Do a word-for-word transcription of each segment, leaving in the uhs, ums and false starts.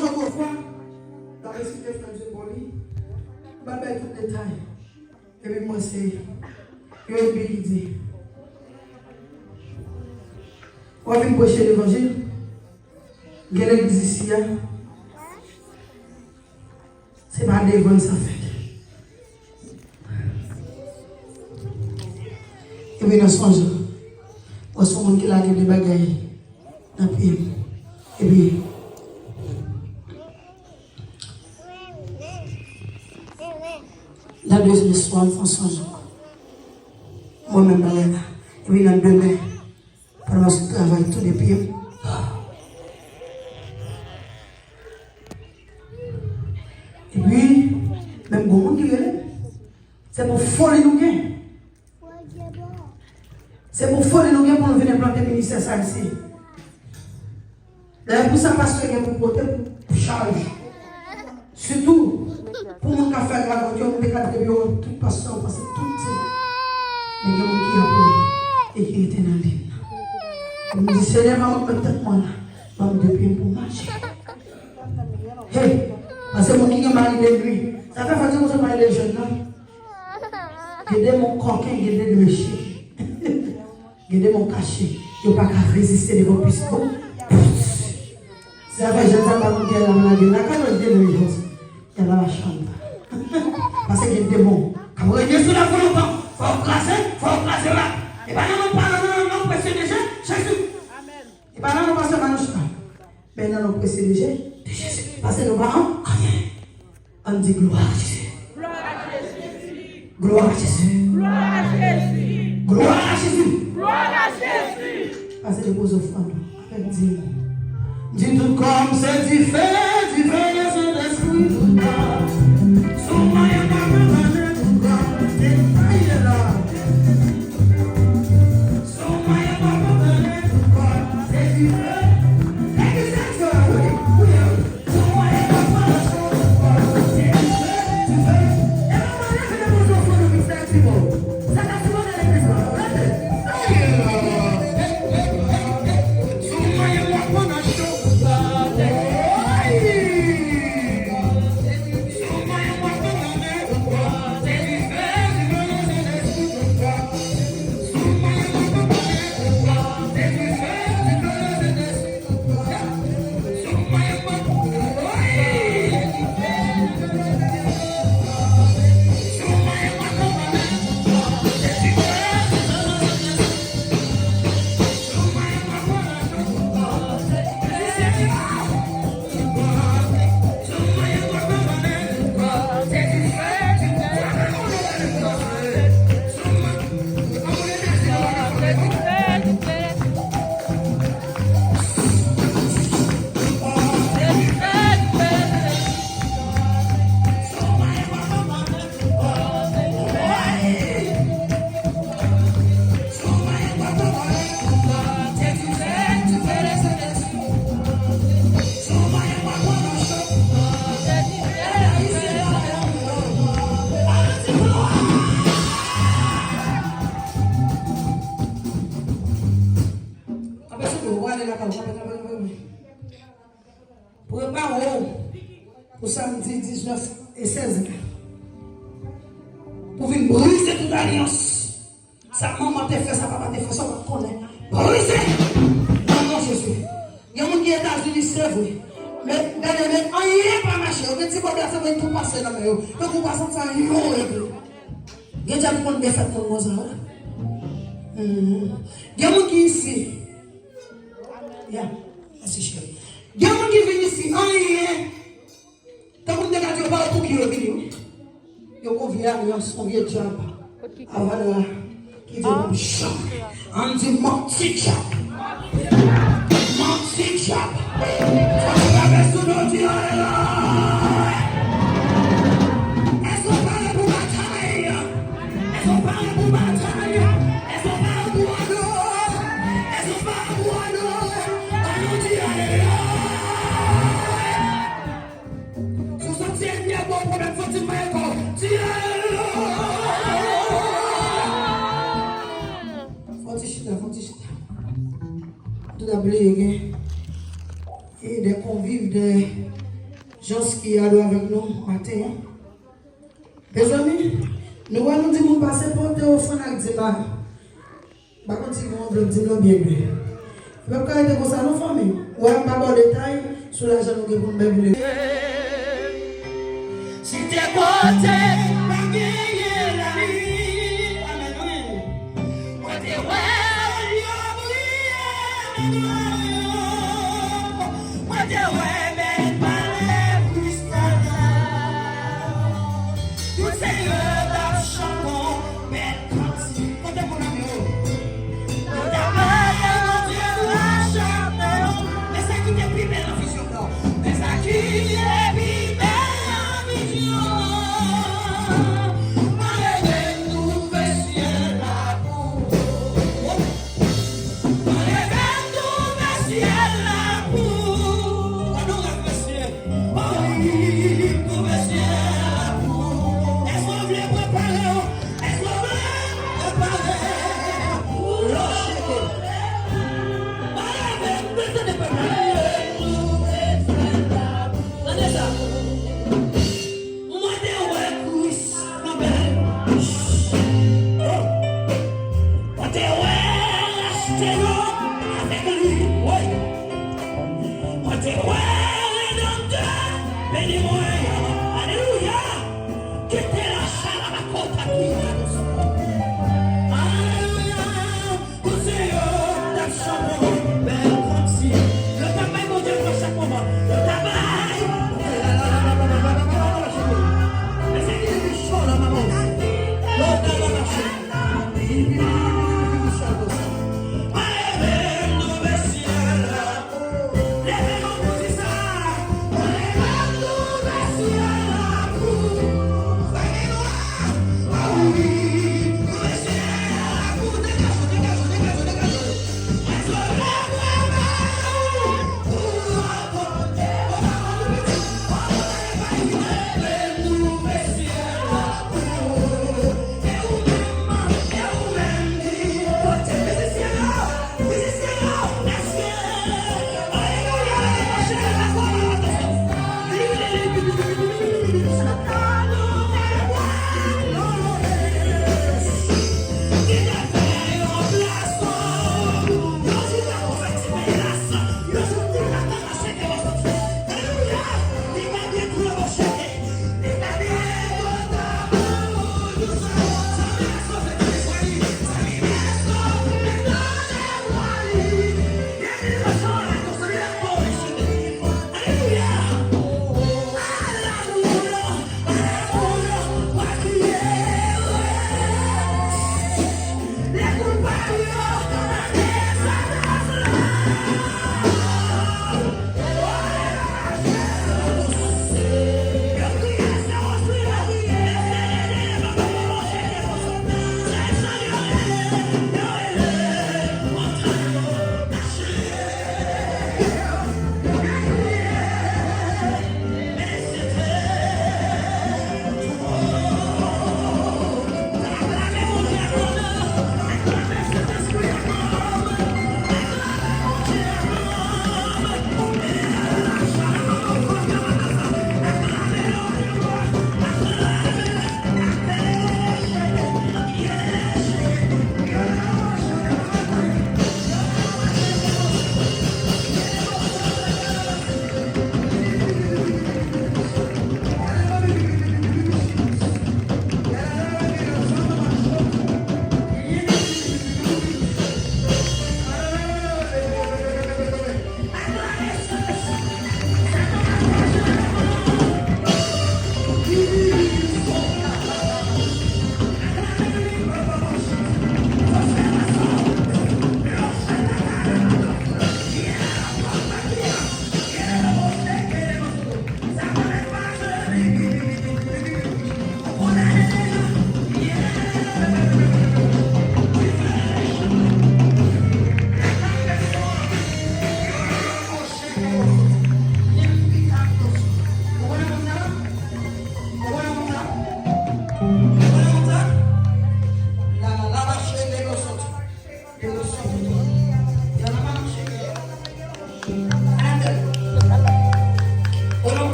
Jòt ofwa, m ap esplike frè Dieu pou li. M ap bay tout detay. Epi mwen se U N B ki di, w ap vin preche levanjil, gen legliz isi a, se pa devan sa fèt. Epi nan sonj, mwen se yon moun ki lage de bagay nan pye m. Epi, nan demen swa, m fè yon sonj ankò. Mwen menm bagay la. Epi nan demen, pandan m ap travay tou de pye m. Epi, menm gon moun ki rele m. Se pou foli nou gen. Se pou foli nou gen pou nou vin enplante ministè sa isi. Dayè, pou sa pastè gen pou pote pou chaj. Sitou, pou moun k ap fè gravòt yo, nou te ka trete yo, tout pastè, ou panse tout se. Men gen moun ki apre e ki rete nan liy nan. M di, Senyè, pa mwen k mèt tèt mwen la. Ban m de pye m pou mache. Hey, paske moun ki gen mari de nwi, sa fè fò di konsa mari de jèn nan. Gen de moun kòken, gen de nwi chik. Gen de moun kache, yo pa ka reziste devan pis bon. Se afè jèn sa pa moun ki al lage lakay yo, gen de nwi jòs. Y a la chanm. Paske gen de moun k ap renye sou la pou lontan. Fò w kraze, fò w kraze la. E pa nan non, pa nan non, non, presye de Jezi. E pa nan non, pastè Manouchka. Men nan non presye de Jezi. Paske nou pa an anyen. Ann di glwa a Jezi. Glwa a Jezi. Glwa a Jezi. Glwa a Jezi. Glwa a Jezi. Glwa a Jezi. Pase depoze ofrann ou avèk dim ou. Di tout kò m se dife, dife Sentespri tout kò. Sou mwen yo pa konn konnen tout kò. Se sa ye la. Sou mwen yo pa konn konnen tout kò. Se dife. Legliz sa yo, wi, wi. Prepare w pou samdi diznèf e sèz la. Pou vin brize tout alyans. Sa manman te fè, sa papa te fè, sa w pa t konnen. Brize! Nan non Jezi. Gen moun ki Etazini, se vre. Men, gade, men anyen pa mache. Yo gen ti kòb la, se mwen tou pase nan men yo. Tankou w pa santi anyen yo regle. Gen dyab ki konn defèt moun konsa, wi. Hmm. Gen moun ki isi. Ya, mèsi cheri. Gen moun ki vin isi, anyen. Tankou m te ka di yo pa yo pou ki yo vini, wi. Yo gon vye alyans, yon vye dyab. Avadra ki di pou m chanm. Ann di manti dyab. Manti dyab. Fò nou leve sou nou di alelouya. Èske w pare pou batay? Èske w pare pou batay? Èske w pare pou adore? Èske w pare pou adore? Ann nou di alelouya. Si w santi ènmi an ba w pwoblèm, fò w di m pa ankò. Di alelouya. Fò w ti chita, fò w ti chita. Tout ap bliye gen e de konviv de Jans ki ado avèk nou maten an. Mezanmi, nou wè nou di moun pase pote ofrann ak dim la. M pa konn si gon anvlòp dim lan byen vre. Li p ap ka rete konsa non fanmi. Ou wè m pa ba w detay sou lajan nou gen pou n bay pou legliz. Si te kote pa genyen lavi. Amèn wi. Mwen te wè yo briye nan nwa yo. Mwen te wè bèl palè kristal la. Tout se yo t ap chante yon bèl kantik. Kote moun nan yo? Yo t ap leve Bondye pou l chante. Men sa ki te pi bèl nan vizyon nan. Men sa ki te pi bèl nan vizyon. Mwen reve twouve syèl la pou ou. Mwen reve twouve syèl la pou ou. Gade yon rèv mesye. Mwen reve twouve syèl la pou ou. Èske w vle prepare w? Èske w vle prepare w? Lòk cheke. Mwen reve m bezwen de prepare. Tande sa. Mwen te wè Kris nan bèl. Oh. Mwen te wè rachte yo avèk li. Wi. Mwen te wè Redanmtè beni mwen. Alelouya. Kite la shalabakota ki. Alelouya. Pou se yo t ap chante yon bèl kantik. Yo t ap bay Bondye glwa chak moman. Yo t ap bay. Mesye ki di cho la, manman. Yo t ap bay. Leve nou mesye la. Leve nou pou di sa. Leve nou mesye la.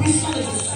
Disparaître.